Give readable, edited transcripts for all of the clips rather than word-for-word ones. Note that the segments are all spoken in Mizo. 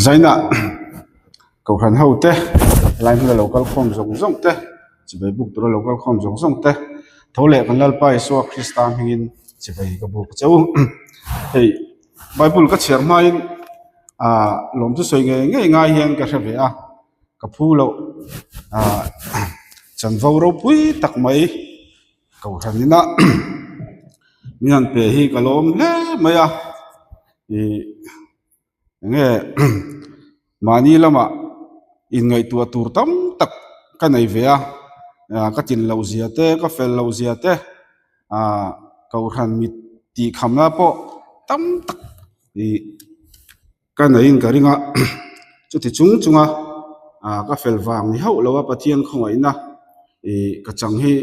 Zaina kohhran ho te helai hmuna lo kal khawm zawng zawng te chibai buk tura lo kal khawm zawng zawng te tho leh kan Lalpa Isua Krista hmingin chibai ka buk cheu hei bible ka chhiar hmain ah lawm chu sawi ngei ngei ngai hian ka hre ve a ka phu loh ah chanvo ropui tak mai. Kohhran ina min han pe hi ka lawm hle mai a ih enge mahni lamah inngaihtuah tur tam tak ka nei ve a ah ka tin loh zia te ka fel loh zia te ah kohhran mit tih khamna pawh tam tak ih. Ka neiin ka ring a, chuti chung chunga ah ka fel vang ni hauh lo a Pathian khawngaihna ih ka chang hi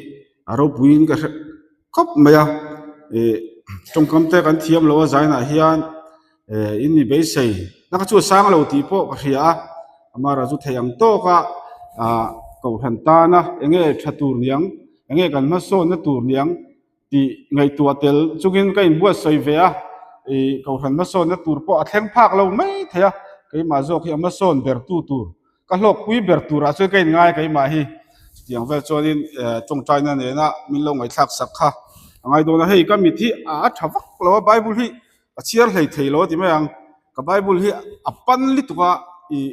a ropuiin ka hre khawp mai a, ih tawngkam te kan thiam lo a zainah hian eh in mi beisei na kha chu a sang lo tih pawh ka hria a, amaherawhchu thei ang tawk a ah kohhran tana eng nge tha tur niang eng nge kan hmasawnna tur niang. Tih ngaihtuah tel chungin ka inbuatsawi ve a, ih kohhran hmasawnna tur pawh a thleng phak lo mai thei a, keimah zawk hi a hmasawn ber tu tur, ka hlawkpui ber turah chuan ka inngai keimah hi. Chutiang vel chuanin eh tawngtaina nena min lo ngaihthlak sak kha a ngai dawn a, hei ka mit hi a tha vak lo a, bible hi ka chhiar hlei thei lo a ti mai ang, ka bible hi a pan lutuk a ih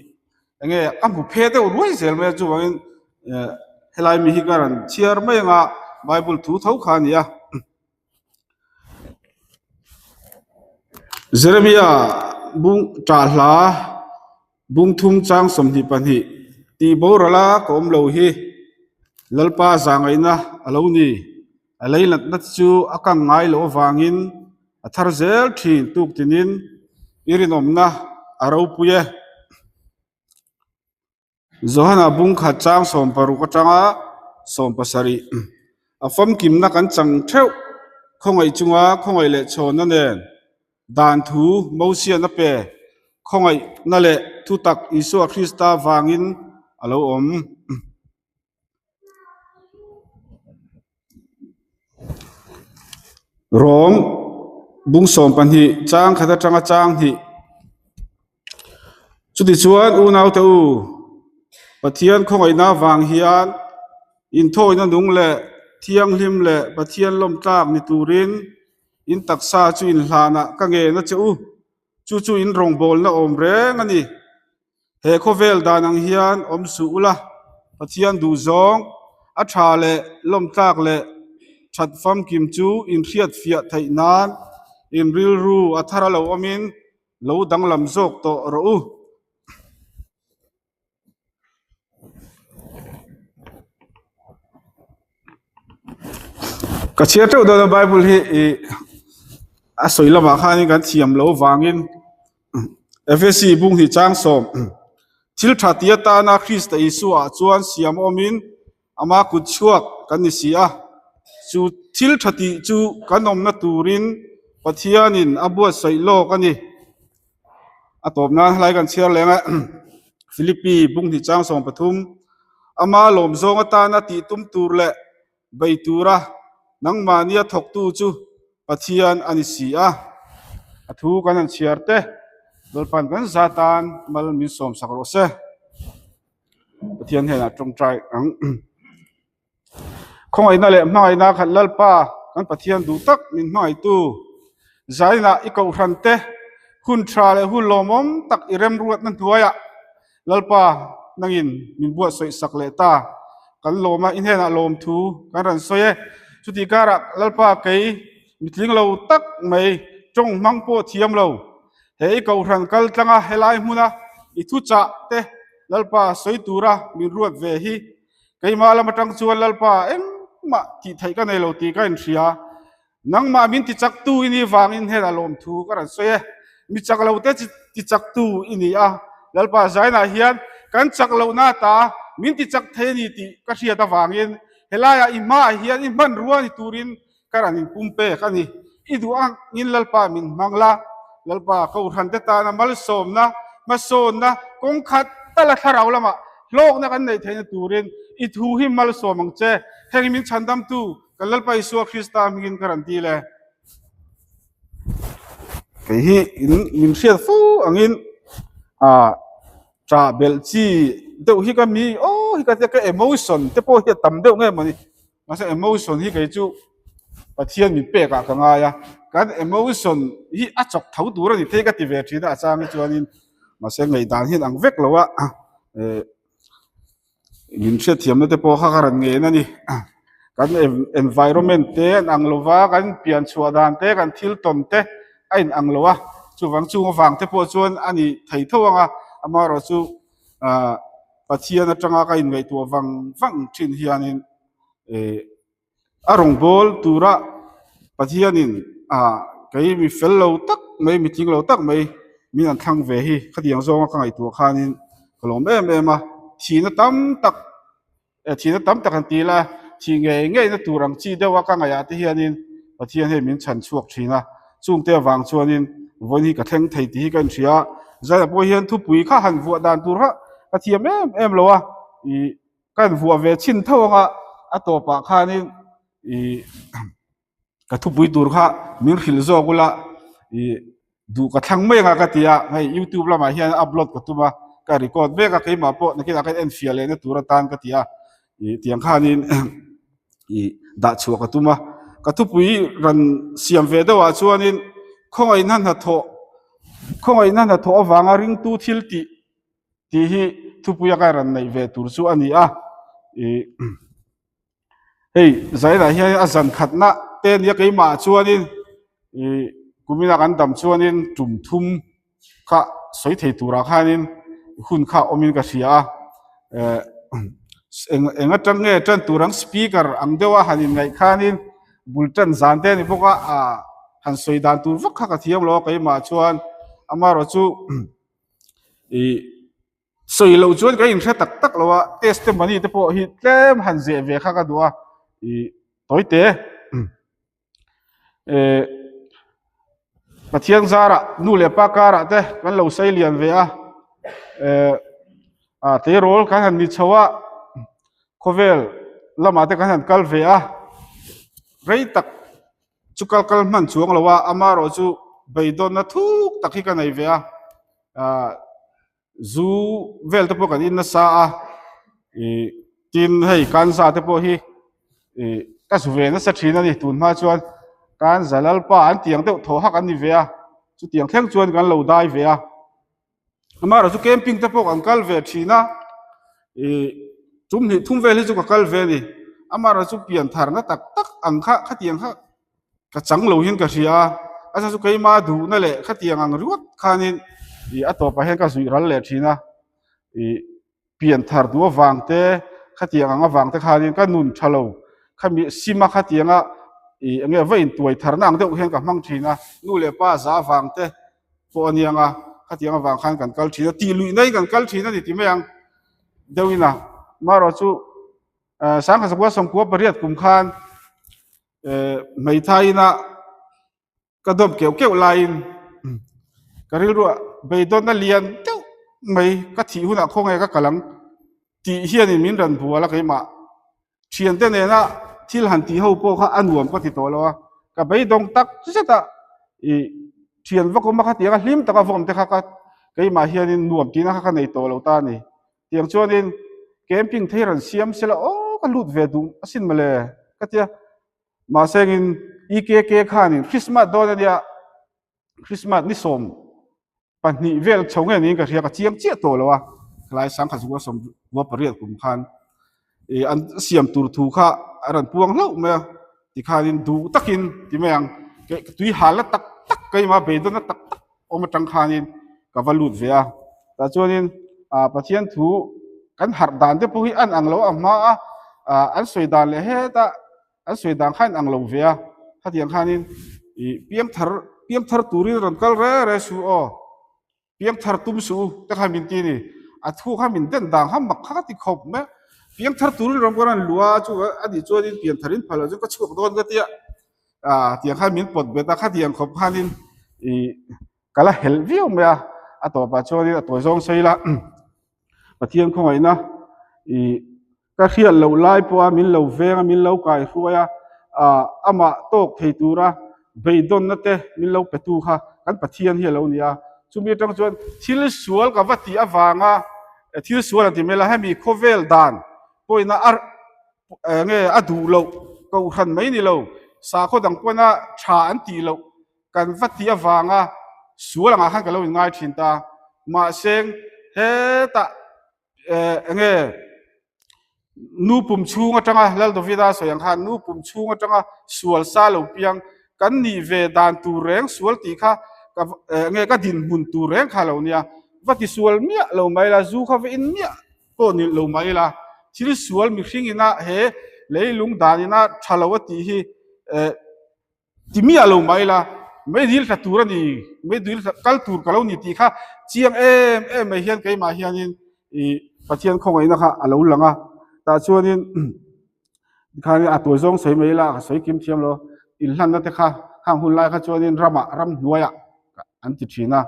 Enge a hmu phe deuh ruai zel mai a chuvangin eh helai mi hi ka rawn chhiar mai anga bible thu tho kha a ni a. Jeremia bung tah hla bung thum chang 22 tih boral a ka awm lo hi Lalpa zahngaihna a lo ni a leilatna chu a kang ngai loh avangin a thar zel thin tuk tinin i rinawmna a ropui e. Johana bung khat chang 16 atanga 17 a famkimna kan chang theuh khawngaih chunga khawngaih leh chhawnna nen dan thu Mosian a pe khawngaihna leh thutak Isua Krista vangin a lo awm. Rawng bung 12 chang khat atanga chang hnih chutichuan unaute u Pathian khawngaihna vang hian inthawina nung leh thianghlim leh Pathian lawm tlak ni turin in taksa chu inhlanah ka ngen a che u chu chu in rawngbawlna awm reng a ni. He khawvel dan ang hian awm suh ula, Pathian duhzawng, a tha leh lawmtlak leh that famkim chu inhriatfiah theih nan in rilru a thar a lo awmin lo danglam zawk tawh rawh u. Ka chhiar teuh dawn a Bible hi ih a sawi lamah khanin kan thiam loh vangin Efesi bung hi chang sawm thil tha ti atana Krista Isua ah chuan siam awmin ama kut chhuak kan ni si a, chu thil tha tih chu kan awmna turin Pathianin a buatsaih lawk a ni. A tawp nan helai kan chhiar leng a Philippi bung hnih chang 13 ama lawm zawng atana tih tum tur leh bei tura nangmahnia thawktu chu Pathian a ni si a. A thu kan han chhiar te Lalpan kan za tan mal min sawm sak rawh se. Pathian hnenah tawngtai ang. Khawngaihna leh hmangaihna khat Lalpa kan Pathian duh tak min hmangaihtu zainah i kohhran te hun tha leh hun lawmawm tak i remruatna hnuaiah Lalpa nangin min buatsawi sak leh ta kan lawm a i hnenah lawmthu kan rawn sawi e. Chutih karah Lalpa kei mitling lo tak mai tawng hmang pawh thiam lo he i kohhran kal tlanga helai hmuna i thuchah te Lalpa sawi tura min ruat ve hi Keimah lam atang chuan Lalpa engmah tih theih ka nei lo tih ka inhria. Nangmah min tichaktu i nih vangin hela lawmthu ka rawn sawi e. Mi chak lo te tichaktu i ni a. Lalpa zainah hian kan chak lohna ata min tichak thei a ni tih ka hriat avangin helaiah i hmaah hian i hmanrua ni turin Ka ran in pumpek a ni. I duh angin Lalpa min hmang la, Lalpa Kohhrante tana malsawmna, hmasawnna, kawng khat tala thlarau lamah hlawkna kan neih theihna turin i thu hi malsawm ang che. Heng min chhandamtu kan Lalpa Isua Krista hmingin ka rawn dil e. Kei hi in min hriat fo angin ah ṭah belh chi deuh hi ka mi aw hi ka tia ka emotion te pawh hi a tam deuh nge mawni mahse emotion hi kei chu Pathian min pek ah ka ngai a kan emotion hi a chawk tho tur a ni thei ka ti ve thin a a chang hi chuanin mahse ngaihdan hian ang vek lo a eh Min hriatthiamna te pawh kha ka rawn ngen a ni. Kan environment te an ang lo va, kan pian chhuah dan te, kan thil tawn te a in ang lo a. Chuvang chung avang te pawh chuan a ni thei tho ang a, amaherawh chu ah Pathian atanga ka inngaihtuah vang vang thin hianin eh A rawngbâwl tura Pathianin ah kei mi fel lo tak mai, mi tling lo tak mai min an thlang ve hi khatiang zawnga ka ngaihtuah khanin ka lawm em em a. Thihna tam tak eh thihna tam tak an ti ila thih ngei ngeina tur ang chi deuha ka ngaihah te hianin Pathian hei min chhan chhuak thin a. Chungte avang chuanin vawiin hi ka thleng thei tih hi ka inhria a. Zaiah pawh hian thupui kha han vuah dan tur kha ka thiam em em lo a ih Ka invuah ve chhin tho ang a, a tawpah khanin ih ka thupui tur kha min hrilh zawk ula ih duh ka thlang mai anga ka ti a, hei youtube lamah hian upload ka tum a, ka record mek a keimah pawh nakinah khan enfiah lehna tur atan ka ti a, ih tiang khanin ih dah chhuah ka tum a, ka thupui rawn siam ve deuhah chuanin khawngaihna hnathawh khawngaihna hnathawh avanga ringtu thil tih tih hi thupui a kai rawn neih ve tur chu a ni a ih hei zainah hian a zan khatna te nia keimah chuanin ih kumina kan dam chuanin tum thum kha sawi thei turah khanin hun kha awmin ka hria a eh eng eng atang nge tan tur ang speaker ang deuha han inngaih khanin bul tan zan te a ni bawk a ah han sawi dan tur vak kha ka thiam lo a keimah chuan amaherawh chu. Ih sawi loh chuan ka inhre tak tak lo a testimony te pawh hi tlem han zeh ve kha ka duh a ih tawi te eh Pathian zarah nu leh pa karah te kan lo sei lian ve a eh ah tleirawl kan han ni chho a khawvel lamah te kan han kal ve a rei tak Chu kal kal hman chuang lo a, amaherawh chu beidawnna thuk tak hi ka nei ve a, ah zu vel te pawh kan in nasa a, ih tin hei kanza te pawh hi ih ka zu ve nasa thin a ni tun hma chuan kanza lalpa an tiang deuh thaw hak an ni ve a, chutiang thleng chuan kan lo dai ve a. Amaherawh chu camping te pawh kan kal ve thin a ih tum hnih thum vel hi chu ka kal ve a ni amaherawh chu pian tharna tak tak ang kha khatiang kha ka chang lo hian ka hria a a chhan chu keima duhna leh khatiang ang ringawt khanin ih a tawpah hian ka zuih ral leh thin a ih. pian thar duh avang te khatiang ang avang te khanin ka nun tha lo khami sim a khatianga ih eng nge va intuai tharna ang deuh hian ka hmang thin a nu leh pa za avang te pawh a niang a khatiang avang khan kan kal thin a tih luih nai kan kal thin a ni ti mai ang deuhin a marawh chu eh sangkhat sakua sawmkua pariat kum khan eh hmeithai ina Ka dawm keuh keuh laiin ka rilruah beidawnna lian deuh mai ka thih hunah khawnge ka kal ang tih hianin min rawn bual a keimah. Thiante nena thil han tih ho pawh kha a nuam ka ti tawh lo a, ka beidawng tak zet a ih thian vak awm a khatiang a hlim taka vawm te kha ka keimah hianin nuam tihna kha ka nei tawh lo ta a ni. Tiang chuanin camping thei rawn siam sela aw ka lut ve duh asin mawle ka tia. Mahse engin EKK khanin Christmas dawn a nia, Christmas ni 12 vel chho nge niin ka hria, ka chiang chiah tawh lo a, khalai sangkhat zukua 18 kum khan ih an siam tur thu kha a rawn puang hlauh mai a, tikhanin duh takin ti mai ang, tui hal na tak tak keimah beidawn na tak tak awm atang khanin ka va lut ve a, tah chuanin ah Pathian thu kan harh dan te pawh hi an ang lo a hma a, ah an sawi dan leh hetah an sawi dan kha an ang lo ve a, khatiang khanin ih piang thar piang thar turin rawn kal re re suh aw, piang thar tum suh u te khan min ti a ni, a thu kha min den dan kha mak kha ka ti khawp mai a, piang thar turin rawn kal an luh a chu a nih chuanin pian tharin phal loh chu ka chhuak dawn ka tia. Ah tiang khan min pawt bet a khatiang khawp khanin ih ka la helh viau mai a a tawpah chuanin a tawi zawng sawi ila Pathian khawngaihna ih ka hriat loh lai pawha min lo veng a min lo kai hruai a ah amah tawk thei tura. Beidawnna te min lo petu kha kan Pathian hi a lo ni a. Chumi atang chuan thil sual ka va tih avanga thil sual an ti mai la, hemi khawvel dan pawina a nge a duh loh kohhran mai ni lo, sakhaw dang pawina tha an tih loh kan va tih avanga sual angah khan ka lo inngai thin ta. Mahse hetah enge nu pum chhung atanga Lal Davida sawi ang khan nu pum chhung atanga sual sa lo piang kan nih ve dan tur reng sual tih kha ka enge ka dinhmun tur reng kha lo nia va ti sual miah lo mai la zu kha va in miah pawh ni lo mai la thil sual mihring ina he leilung dan ina tha lo a tih hi eh Ti miah lo mah ila, meidil tla tur a ni, meidil tla kal tur ka lo ni tih kha chiang em em mai hian keimah hianin ih Pathian khawngaihna kha a lo lang a. Tah chuanin tikhanin a tuai zawng sawi mai ila ka sawi kim thiam lo, inhlanna te kha khang hun lai kha chuanin ramah ramhnuaiah an ti thin a.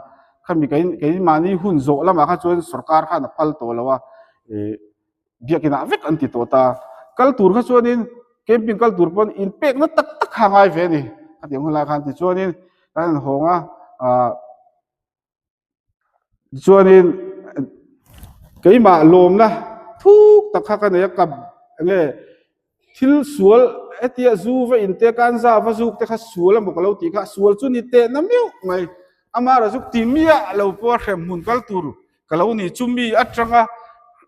Khami keimahni hun zawh lamah kha chuan sorkar khan a phal tawh lo a ih. Biakinah vek an ti tawh ta. Kal tur kha chuanin camping kal tur pawn inpekna tak tak kha a ngai ve a ni. Khatiang hun lai khan tichuanin kan han hawng a, ah tichuanin keimah lawmna thuk tak kha ka nei a, ka enge thil sual hetia zu va in te kanza va zuk te kha sual emaw ka lo tih kha sual chu ni teh na meuh mai amara zuk ti miah lo pawh a hrem hmun kal tur ka lo ni chu mi atanga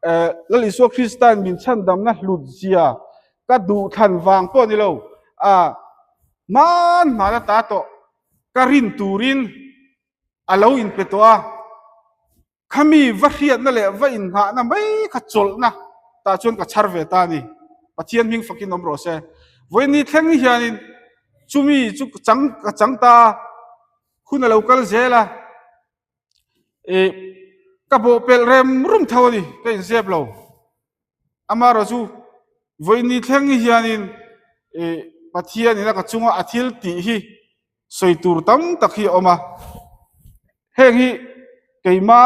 eh Lal Isua Kristan min chhandamna hlut zia ka duh thlan vang pawh ni lo a hman hman ata tawh ka rin turin a lo inpe tawh a. Khami va hriatna leh va inngahna mai kha chawlhna tah chuan ka chhar ve ta a ni. Pathian hming fakin awm rawh se. Vawiin thleng hianin chumi chu ka chang ka chang ta a, hun a lo kal zel a, ih ka bawhpelh rem rum tho a ni, ka inzep lo. Amaherawh chu vawiin thleng hianin ih Pathianin a ka chunga a thil tih hi sawi tur tam tak hi a awm a. Heng hi keima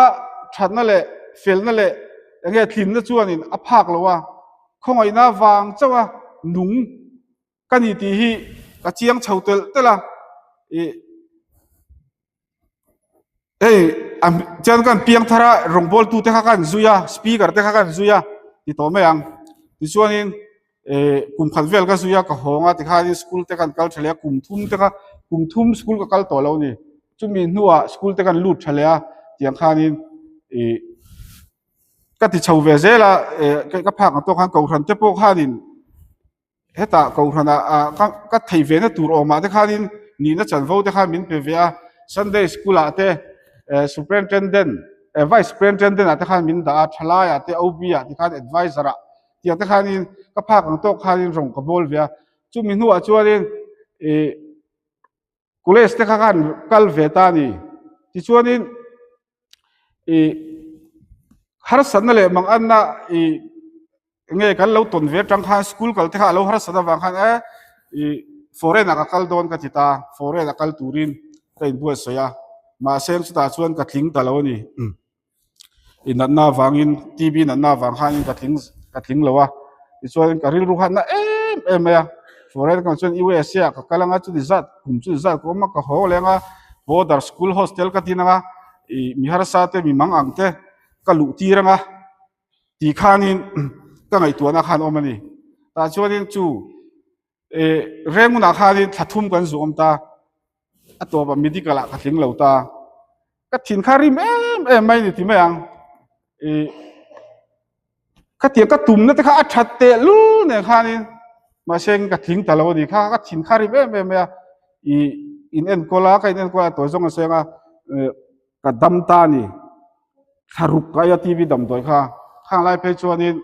thatna leh felna leh eng nge tlinna chuanin a phak lo a, khawngaihna vang chauh a nung ka ni tih hi ka chiang chho telh telh a. Ih hei chuan kan piang thar a rawngbawl tute kha kan zui a speaker te kha kan zui a ti tawh mai ang tichuanin eh kum khat vel ka zui a ka hawng a tikhanin school te kan kal tha leh a kum thum te kha kum thum school ka kal tawh lo a ni chumi hnuah school te kan lut tha leh a tiang khanin ih ka ti chho ve zel a eh ka phak ang tawk khan kohhran te pawh khanin. Hetah kohhranah ah ka ka thei ve na tur awmah te khanin nihna chanvo te khan min pe ve a, Sunday school ah te eh superintendent eh vice superintendent ah te khan min dah a, thalai ah te OB ah te khan advisor ah tiang te khanin ka phak ang tawk khanin rawng ka bawl ve a, chumi hnuah chuanin ih college te kha khan kal ve ta a ni. Tichuanin ih harsatna leh manganna ih enge kan lo tawn ve atang khan school kal te kha a lo harsat avang khan e ih foreign ah ka kal dawn ka ti ta foreign a kal turin ka inbuatsaih a mahse chutah chuan ka tling ta lo a ni. I natna avangin T_B natna avang khanin ka tling ka tling lo a tichuan ka rilru kha na em em mai a foreign kal chuan U_S_A ah ka kal anga chuti zat kum chuti zat ka awm a ka haw leng a border school hostel ka din anga ih mi harsa te mi mang ang te ka luh tir anga tih khanin ka ngaihtuahna khan a awm a ni tah chuanin chu eh Rengunah khanin thla thum kan zuam ta a tawpah medical ah ka tling lo ta ka thin kha rim em em mai ni ti mai ang ih khatiang ka tumna te kha a that teh lul nen khanin mahse ka tling ta lo a ni kha ka thin kha rim em em mai a ih in enkawl a ka in enkawl a tawi zawng a seng a eh ka dam ta a ni thla ruk ka ei a T_V damdawi kha khang lai phei chuanin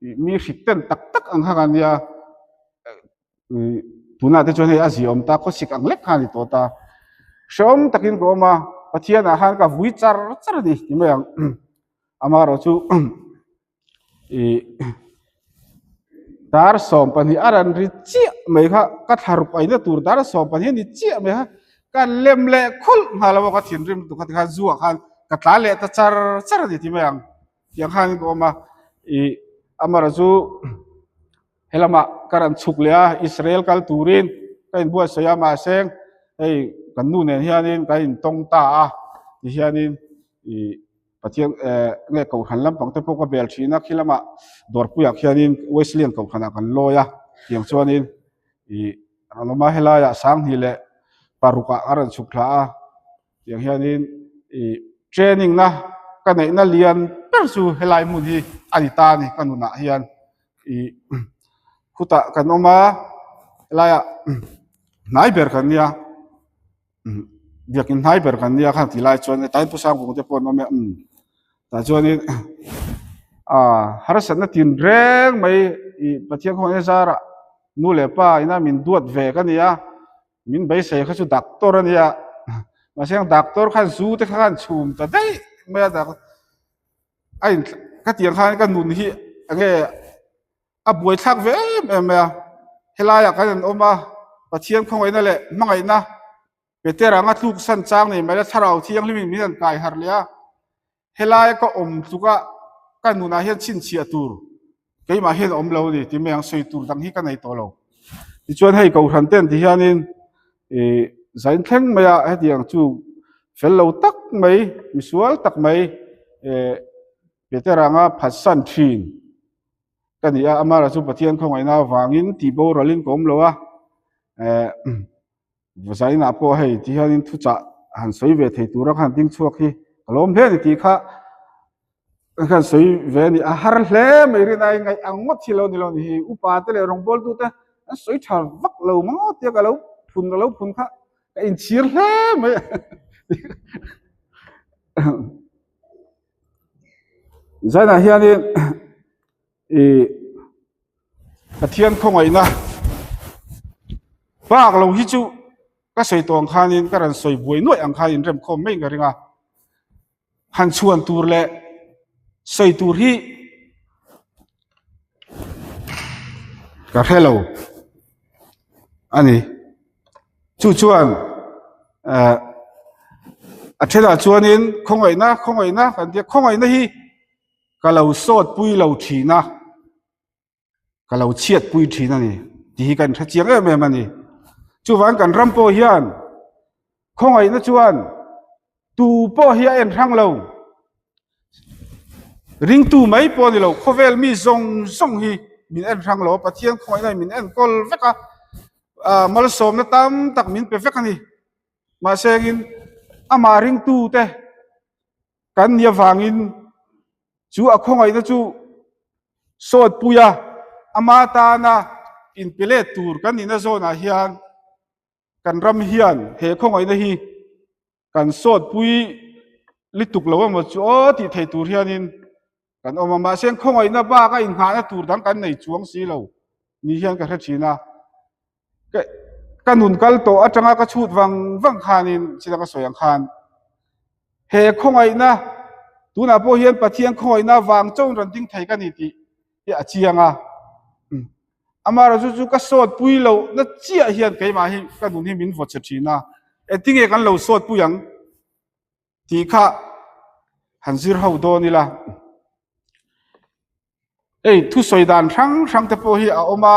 ih mi hrik ten tak tak ang kha ka nia. Tunah te chuan hei a ziawm ta khawsik ang lek kha a ni tawh ta. Hrehawm takin ka awm a, Pathianah khan ka vui char char a ni ti mai ang. Amaherawh chu ih dar 12 a rawn ri chiah mai kha ka thla ruk aina tur dar 12 a ni chiah mai kha ka lem leh khulh nghal a ka thinrim lutuk kha tikhan zuah khan ka tla leh ta char char a ni ti mai ang. Tiang khanin ka awm a ih amaherawh chu. Helamah ka rawn chhuk leh a, Israel kal turin ka inbuatsaih a, mahse Hei kan nu nen hianin kan intawng ta a tihianin ih Pathian eh nge kohhran lampang te pawh ka bel thin a khi lamah dawrpuiah khianin Wesleyan kohhranah kan lawi a tiang chuanin ih an awm a helaiah sanghnih leh parukah a rawn chhuk thla a tiang hianin ih training na ka neihna lian ber chu helai hmun hi a ni ta a ni ka nunah hian ih khutah kan awm a helaiah hnai ber kan nia biakin hnai ber kan nia khan tih lai chuan tlai pu sang vung te pawh an awm e umm tah chuanin ah harsatna tin reng mai ih Pathian khawngaihna zarah nu leh pa ina min duat ve ka ni a min beisei kha chu doctor a nia mahse ang doctor khan zu te kha khan chhum ta daih mai a a in ka tiang khan ka nun hi enge a buaithlak ve em em mai a helaiah kan an awm a Pathian khawngaihna leh hmangaihna Petera anga tluk san chang nei mai la thlarau thianghlimin min an kai harh leh a helaia ka awm tluka ka nunah hian chhinchhiah tur keimah hian a awm lo a ni tih mai ang sawi tur dang hi ka nei tawh lo tichuan hei kohhran te an ti hianin ih zain thleng mai a hetiang chu fel lo tak mai misual tak mai eh Petera anga phatsan thin ka ni a amara chu Pathian khawngaihna avangin tih boralin ka awm lo a eh Vazainah pawh hei ti hianin thuchah han sawi ve thei tura khan ding chhuak hi ka lawm hle a ni tih kha khan sawi ve a ni. A har hle mai rin ai ngaih ang ngawt hi lo ni lo ni hi. Upa te leh rawngbawltu te an sawi tha vak lo mang ngawt tia ka lo phun ka lo phun kha ka inchhir hle mai a. Zainah hianin ih Pathian khawngaihna bak lo hi chu ka sawi tawh ang khanin ka rawn sawi buai nuaih ang khan inremkhawm mai ka ring a han chhuan tur leh sawi tur hi ka hre lo a ni chu chuan eh a thenah chuanin khawngaihna khawngaihna kan tia khawngaihna hi ka lo sawt pui lo thin a ka lo chhiat pui thin a ni tih hi kan hre chiang em em a ni chuvang kan ram pawh hian khawngaihna chuan tu pawh hi a en hrang lo ringtu mai pawh a ni lo khawvel mi zawng zawng hi min en hrang lo a Pathian khawngaihna in min enkawl vek a ah malsawmna tam tak min pe vek a ni mahse engin amah ringtu te Kan ni avangin chu a khawngaihna chu sawt pui a, ama tana inpe let tur kan nihna zawnah hian kan ram hian he khawngaihna hi kan sawt pui lutuk lo emaw chu aw tih thei tur hianin kan awm a, mahse khawngaihna bak a inghahna tur dang kan nei chuang si lo ni hian ka hre thin a. Ka nun kal tawh atanga ka chhut vang vang khanin chila ka sawi ang khan he khawngaihna tunah pawh hian Pathian khawngaihna vang chauhin rawn ding thei ka ni tih hi a chiang a amaherawhchu chu ka sawt pui loh na chiah hian keimah hi ka nun hi min vaw che thin a engtinge kan lo sawt pui ang tih kha han zir ho dawn ila hei thusawi dan hrang hrang te pawh hi a awm a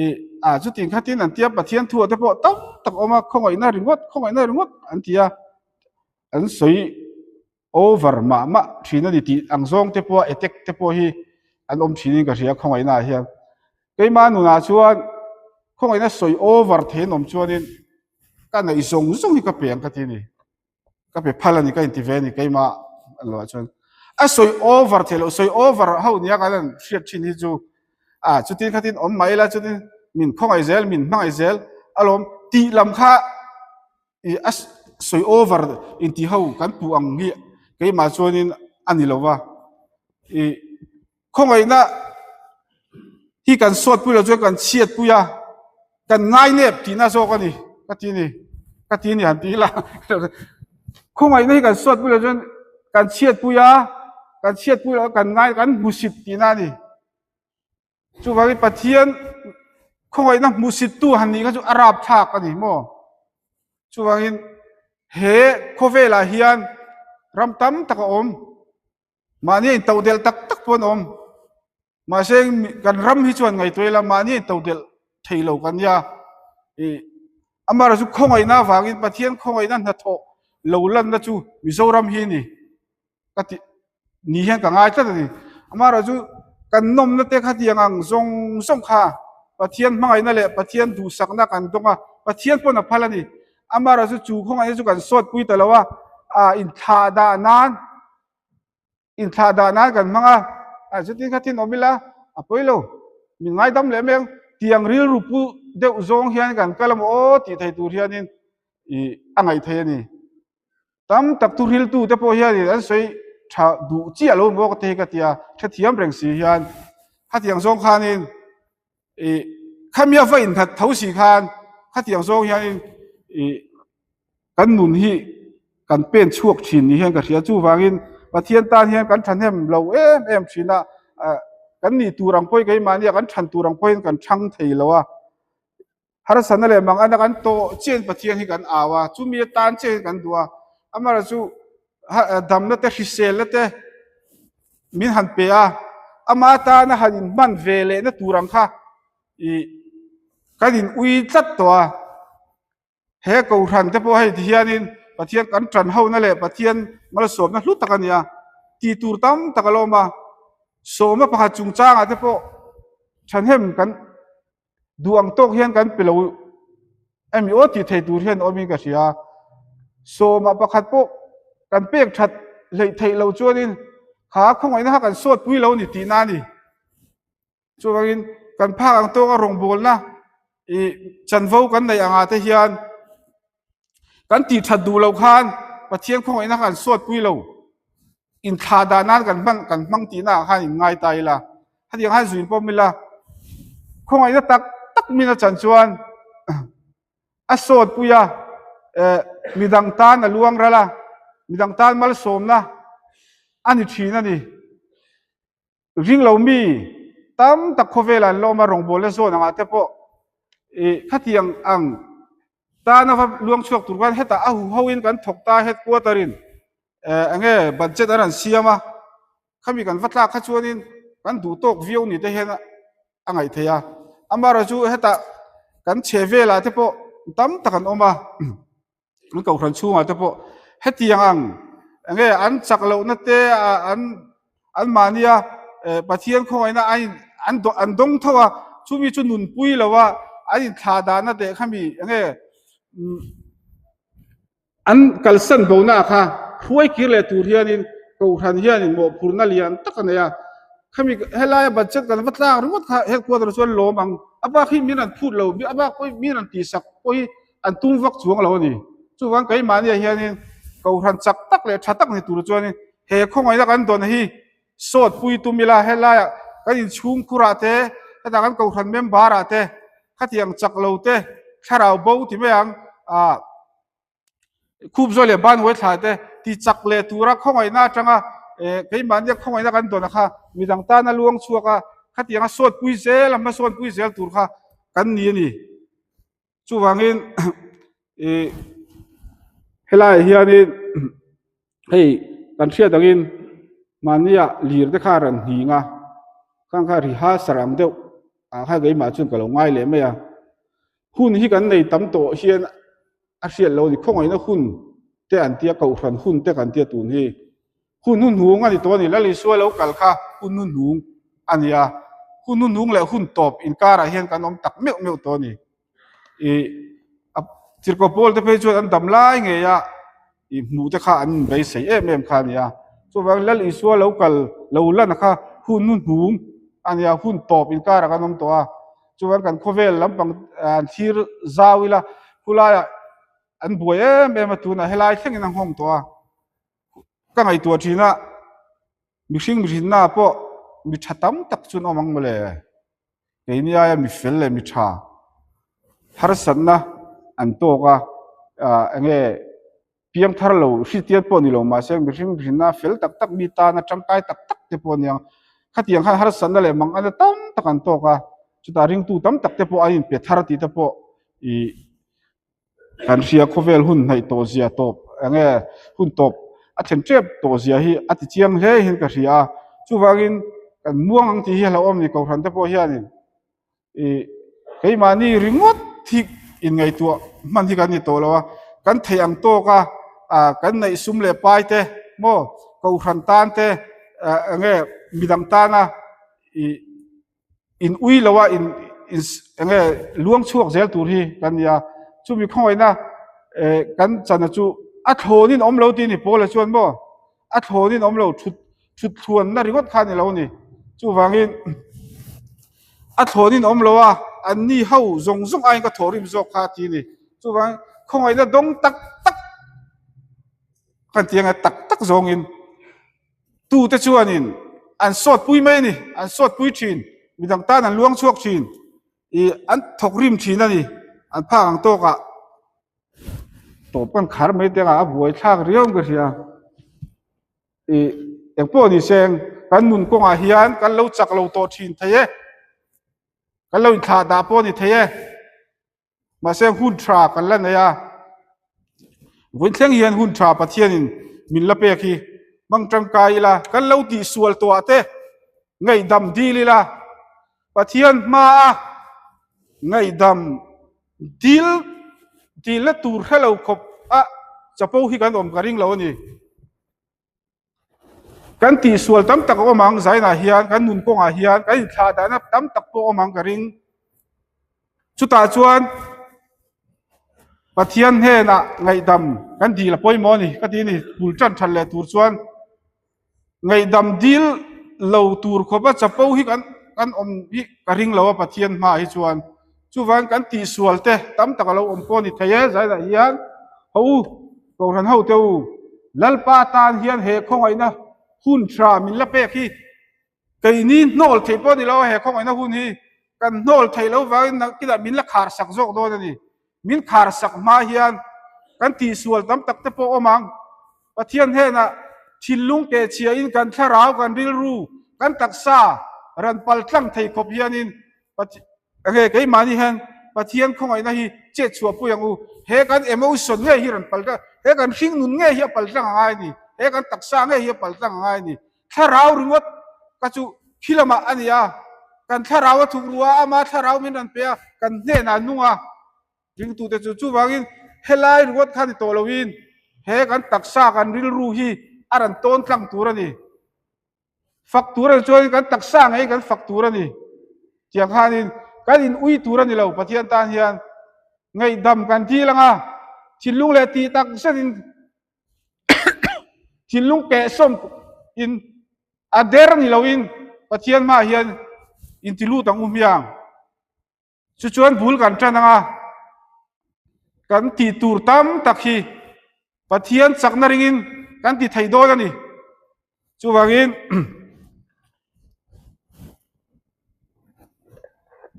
ih ah chutin khatin an tia Pathian thu ah te pawh tam tak a awm a khawngaihna ringawt khawngaihna ringawt an ti a an sawi over mah mah thin a ni tih ang zawng te pawh attack te pawh hi an awm thin in ka hria khawngaihna ah hian keimah nunah chuan khawngaihna sawi over thei an awm chuanin ka neih zawng zawng hi ka pe ang ka ti a ni. ka pe phal a ni ka inti ve a ni keimah an lo ah chuan a sawi over theih loh sawi over ho nia kan han hriat thin hi chu a chutin khatin awm mai ila chutin min khawngaih zel min hmangaih zel alawm tih lam kha ih a sawi over inti ho kan puh ang hi keimah chuanin a ni lo va ih Khawngaihna hi kan sawtpui lo chuan kan chhiatpui a, kan ngainep tihna zawk a ni ka ti ni, ka ti ni han ti ila. Khawngaihna hi kan sawtpui lo chuan kan chhiatpui a, kan chhiatpui lo kan ngai kan hmusit tihna a ni. Chuvangin Pathian khawngaihna hmusittu han nih kha chu a rapthlak a ni maw? Chuvangin he khawvelah hian ram tam tak a awm. Mahni a intodelh tak tak pawh an awm. Mahse kan ram hi chuan ngaihtuah ila mahni a intodelh thei lo kan nia. Ih. Amaherawhchu chu khawngaihna avangin Pathian khawngaihna hnathawh lo lanna chu Mizoram hi a ni ka ti ni hian ka ngai tlat a ni. Amaherawhchu chu kan nawmna te khatiang ang zawng zawng kha Pathian hmangaihna leh Pathian duhsakna kan dawng a, Pathian pawn a phal a ni. Amaherawhchu chu khawngaihna chu kan sawtpui ta lo a, ah inthlah dah nan Inthlah dah nan kan hmang a, a chutin kha thin awm ila a pawi lo, min ngaidam leh mai ang, tiang rilru pu deuh zawng hian kan kal a maw aw tih thei tur hianin ih a ngaih thei a ni. Tam tak thu hriltu te pawh hianin an sawi tha duh chiah lo maw ka ti hi ka ti a, hrethiam reng si hian khatiang zawng khanin ih khami a va innghat tho si khan khatiang zawng hianin ih kan nun hi kan pen chhuak thin ni hian ka hria chuvangin Pathian tan hian kan thahnem lo em em thin a kan nih tur ang pawhin keimahnia kan than tur ang pawhin kan thang thei lo a harsatna leh mangana kan tawh chian Pathian hi kan au a chumi atan chiah hian kan duh a amaherawhchu damna te hriselna te min han pe a ama tana han inhman ve lehna tur ang kha ih kan in ui tlat tawh a. He Kohhran te pawh hei ti hianin Pathian kan tan hona leh Pathian malsawmna hlu tak a ni a, tih tur tam tak a la awm a. Sawmna pakhat chungchangah te pawh thahnem kan duh ang tawk hian kan pe lo emi aw tih thei tur hian awmin ka hria. Sawma pakhat pawh kan pek that hleih theih loh chuanin kha khawngaihna kha kan sawtpui lo a ni tihna a ni. Chuvangin kan phak ang tawka rawngbawlna ih chanvo kan neih angah te hian kan tih that duh loh khan Pathian khawngaihna kha kan suatpui lo. Inthlah dah nan kan hman kan hmang tihna ah khan in ngai ta ila. Hetiang khan zuin pawm ila khawngaihna tak tak min a chan chuan a sawtpui a, eh midang tan a luang ral a, midang tan malsawmna a ni thin a ni. Ring lo mi tam tak khawvelah an la awm a, rawngbawlna zawn angah te pawh ih khatiang ang tana va luang chhuak tur khan hetah a huhoin kan thawk ta headquarter in eh eng nge budget an rawn siam a, khami kan va tlak kha chuanin kan duh tawk viau ni te hian a ngaih theih a, amaherawhchu hetah kan chhe velah te pawh tam tak an awm a. An kohhran chhungah te pawh hetiang ang enge an chak lohna te an an mahnia Pathian khawngaihna an in an an dawng tho a chumi chu nunpui lo a an inthlah dahna teh khami enge an kalsan bona kha hruai kir leh tur hianin kohhran hianin mawhphurhna lian tak a nei a khami helaia budget kan va tlak ringawt kha headquarter chuan lawm ang a bak hi min an phut lo a bak pawh hi min an tihsak pawh hi an tum vak chuang lo a ni. Chuvang keimahniah hianin Kohhran chak tak leh tha tak ni tur chuanin he khawngaihna kan dawn hi sawt pui tum ila helaiah kan inchhung khurah te hetah kan Kohhran member ah te khatiang chak lo te thlarau bo ti mai ang ah khup zawi leh ban huai thla te ti chak leh tura khawngaihna atanga eh keimahnia khawngaihna kan dawn kha midang tana luang chhuak a khatianga sawt pui zel a hmasawn pui zel tur kha kan ni a ni. Chuvangin ih helaiah hianin hei kan hriat angin mahnia lir te kha a rawn nghing a khang kha rehearsal ang deuh ah khan keimah chuan ka lo ngai leh mai a hun hi kan nei tam tawh hian a hriat loh a ni khawngaihna hun te an tia kohhran hun te kan tia tun hi. Hun hnuhnung a ni tawh a ni. Lal Isua lo kal kha hun hnuhnung a ni a, hun hnuhnung leh hun tawp inkarah hian kan awm tak meuh meuh tawh a ni. Ih a Tirhkoh Paul te phei chuan an dam lai ngei a, ih hmuh te kha an inbeisei em em kha a ni a. Chuvangin Lal Isua lo kal lo lan kha hun hnuhnung a ni a, hun tawp inkarah kan awm tawh a. Chuvangin kan khawvel lampang an thlir zau ila, khulaiah an buai em em a, tunah helai thlengin a nghawng tawh a. Ka ngaihtuah thin a, mihring mihrinna pawh mi tha tam tak chu an awm ang mawle. Keini aia mi fel leh mi tha harsatna an tawk a, ah eng nge piang thar lo hriat pawh ni lo mahse mihring mihrinna fel tak tak mi tana tangkai tak tak te pawh a ni ang. Khatiang khan harsatna leh mangana tam tak an tawk a, chutah ringtu tam tak te pawh an inpe thar tih te pawh ih Kan hria khawvel hun hnaih tawh zia tawp eng nge hun tawp a thlen tep tawh zia hi a ti chiang hle hian ka hria a, chuvangin kan muang ang tih hi a hlauhawm ni Kohhran te pawh hianin ih keimahni ringawt hi inngaihtuah hman hi kan ni tawh lo a, kan theih ang tawk a ah kan neih sum leh pai te maw kohhran tan te ah eng nge midang tana ih in ui lo a in in eng nge luang chhuak zel tur hi kan ni a, chumi khawngaihna eh kan chana chu a thlawnin awm lo tih a ni pawl ah chuan maw a thlawnin awm lo thut thut thluanna ringawt kha a ni lo a ni. Chuvangin a thlawnin awm lo a, anni ho zawng zawng aiin ka thawhrim zawk kha a ti a ni. Chuvangin khawngaihna dawng tak tak kan tih anga tak tak zawngin tute chuanin an sawtpui mai a ni, an sawtpui thin, midang tan an luang chhuak thin, ih an thawkrim thin a ni, an phak ang tawkah. Tawp kan khar mai te a buai thlak riau ka hria. Ih engpawh ni seng kan nun kawngah hian kan lo chak lo tawh thin thei e. Kan lo inthlah dah pawh a ni thei e. Mahse hun tha kan la nei a. Vawiin thleng hian hun tha Pathianin min la pek hi hmang tangkai ila kan lo tihsual tawh ah te ngaihdam dil ila Pathian hmaa ngaihdam Dil dilna tur hre lo khawp a chapo hi kan awm ka ring lo a ni. Kan tihsual tam tak a awm ang zainah hian kan nun kawngah hian kan inthlah dahna tam tak pawh a awm ang ka ring. Chutah chuan Pathian hnenah ngaihdam kan dil a pawimawh a ni ka ti a ni. Bul tan that leh tur chuan Ngaihdam dil lo tur khawpa chapo hi kan kan awm hi ka ring lo a Pathian hmaah hi chuan. Chuvangin kan tihsual te tam tak a lo awm pawh a ni thei e zailah hian ho u Kohhran ho te u Lalpa tan hian he khawngaihna hun tha min la pek hi keini hnawl theih pawh a ni lo a he khawngaihna hun hi kan hnawl theih loh vangin nakinah min la khar sak zawk dawn a ni. Min khar sak hma hian kan tihsual tam tak te pawh awm ang. Pathian hnenah thinlung keh chhiahin kan thlarau, kan rilru, kan taksa ran pal tlang thei khawp hianin Pathian keimahni hian Pathian khawngaihna hi chet chhuah pui ang u. He kan emotion ngei hi ran pal tlang, he kan hringnun ngei hi a pal tlang a ngai a ni. He kan taksa ngei hi a pal tlang a ngai a ni. Thlarau ringawt ka chu khi lamah a ni a, kan thlarau a thuk ru a, ama thlarau min rawn pe a, kan hnenah a nung a, ringtute chu chuvangin helai ringawt kha ni tawh loin he kan taksa kan rilru hi a rawn tawn tlang tur a ni. Fak tur a ni chuanin kan taksa ngei kan fak tur a ni. Tiang khanin kan in ui tur a ni lo Pathian tan hian ngaihdam kan dil ang a, thinlung leh tih tak zetin Thinlung kehsawm in a der ni loin Pathian hmaah hian inti lut ang u hmiang. Chu chuan bul kan tan ang a, kan tih tur tam tak hi Pathian chakna ringin kan ti thei dawn a ni. Chuvangin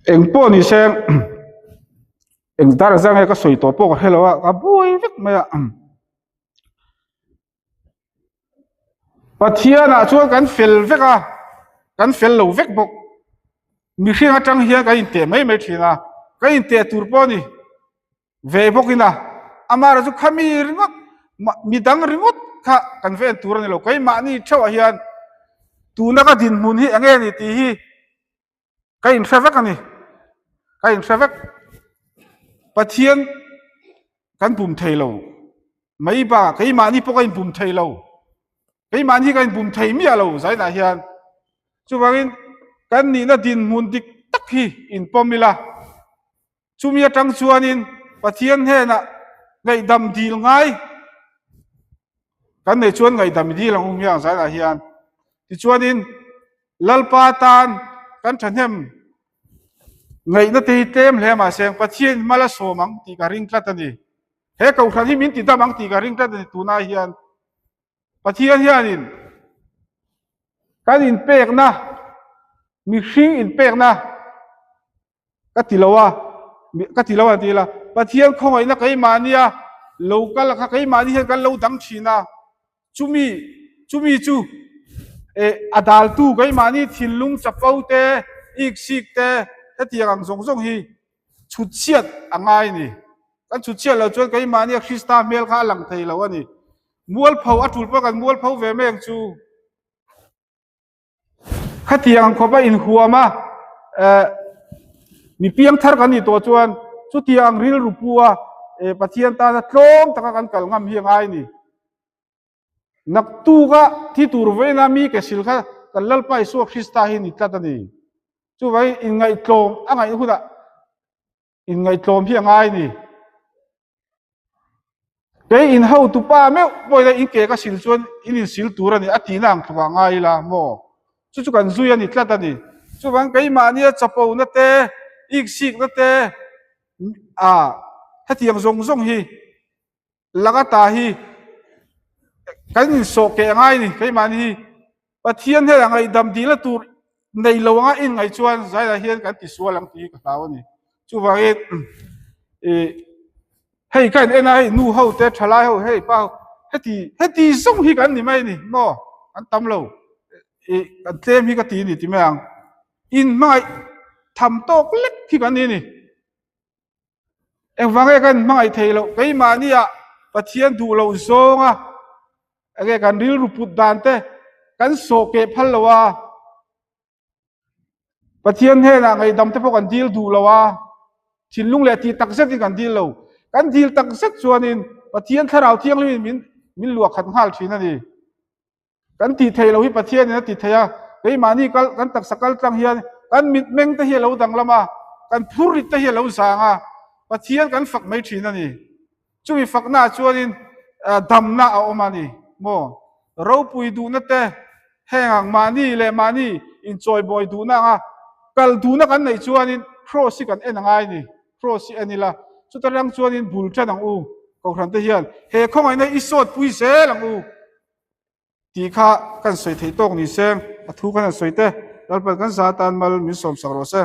eng pawh ni se eng dar zang nge ka sawi tawh pawh ka hre lo a ka buai vek mai a Pathianah chuan kan fel vek a kan fel lo vek bawk mihring atang hian kan inteh mai mai thin a kan inteh tur pawh a ni. Ve bawkin a, amaherawh chu khami ringawt midang ringawt kha kan ven tur a ni lo. Keimahni theuhah hian tuna ka dinhmun hi eng nge ni tih hi ka inhre vek a ni. Ka inhre vek. Pathian kan bum thei lo mai bakah keimahni pawh ka inbum thei lo. Keimahni ka inbum thei miah lo zainah hian. Chuvangin kan nihna dinhmun dik tak hi inpawm ila. Chumi atang chuanin Pathian hnenah ngaihdam dil ngai kan nei chuan ngaihdam i dil ang u hmiang zailah hian. Tichuanin Lalpa tan kan thahnem ngaihna te hi tlem hle mahse Pathian in mal a sawm ang tih ka ring tlat a ni. He kohhran hi min ti dam ang tih ka ring tlat a ni tunah hian. Pathian hianin kan inpekna mihring inpekna Ka ti lo a, ka ti lo a ti la, Pathian khawngaihna keimahnia lo kal kha keimahni hian kan lo dang thin a, chumi chumi chu eh a daltu keimahni thinlung chapo te, iksik te hetiang ang zawng zawng hi chhut chhiat a ngai a ni. Kan chhut chhiat loh chuan keimahnia Krista hmel kha a lang thei lo a ni. Mualpho a tul pawh kan mualpho ve mai ang chu. Khatiang ang khawpa inhuam a, eh, mi piang thar kan nih tawh chuan Chutiang rilru pu a Pathian tana tlawm taka kan kal ngam hi a ngai ni. Naktuka thi tur vawiina mi ke sil kha kan Lalpa Isua Krista hi ni tlat a ni. Chuvangin inngaihtlawm a ngaih hunah inngaihtlawm hi a ngai ni. Kei in hotupa meuh pawhin a in ke ka sil chuan in insil tur a ni a tihna ang tlukah ngai ila maw? Chu chu kan zui a ni tlat a ni. Chuvang keimahnia chapona te, iksikna te, a hetiang zawng zawng hi laka ta hi kan insawh keh a ngai ni keimahni hi Pathian hian a ngaihdam dihna tur nei lo anga in ngaih chuan zaiah hian kan tisual ang tih hi ka hlau a ni. Chuvangin ih hei ka in en a hei nu ho te thalai ho hei pa ho heti heti zawng hi kan ni mai a ni maw an tam lo ih kan tlem hi ka ti a ni ti mai ang in hmangaih tham tawk lek hi kan ni a ni. Engvang nge kan hmangaih theih loh? Keimahnia Pathian duh loh zawnga enge kan rilru put dan te kan sawh keh phal lo a, Pathian hnenah ngaihdam te pawh kan dil duh lo a, thinlung leh tih tak zetin kan dil lo. Kan dil tak zet chuanin Pathian Thlarau Thianghlimin min min luah khat nghal thin a ni. Kan tih theih loh hi Pathianin a ti thei a, keimahni kal kan taksa kal tlang hian kan mitmeng te hi a lo danglam a, kan phurrit te hi a lo zang a, Pathian kan fak mai thin a ni. Chumi faknaah chuanin damna a awm a ni maw? Ropui duhna te, heng ang mahni leh mahni inchawibawi duhna anga kal duhna kan neih chuanin Kraws hi kan en a ngai a ni. Kraws hi en ila, chuta rang chuanin bul tan ang u, Kohhran te hian he khawngaihna i sawtpui zel ang u. Tih kha kan sawi theih tawk ni se, a thu khan an sawi te, Lalpan kan za atan mal min sawmsak rawh se.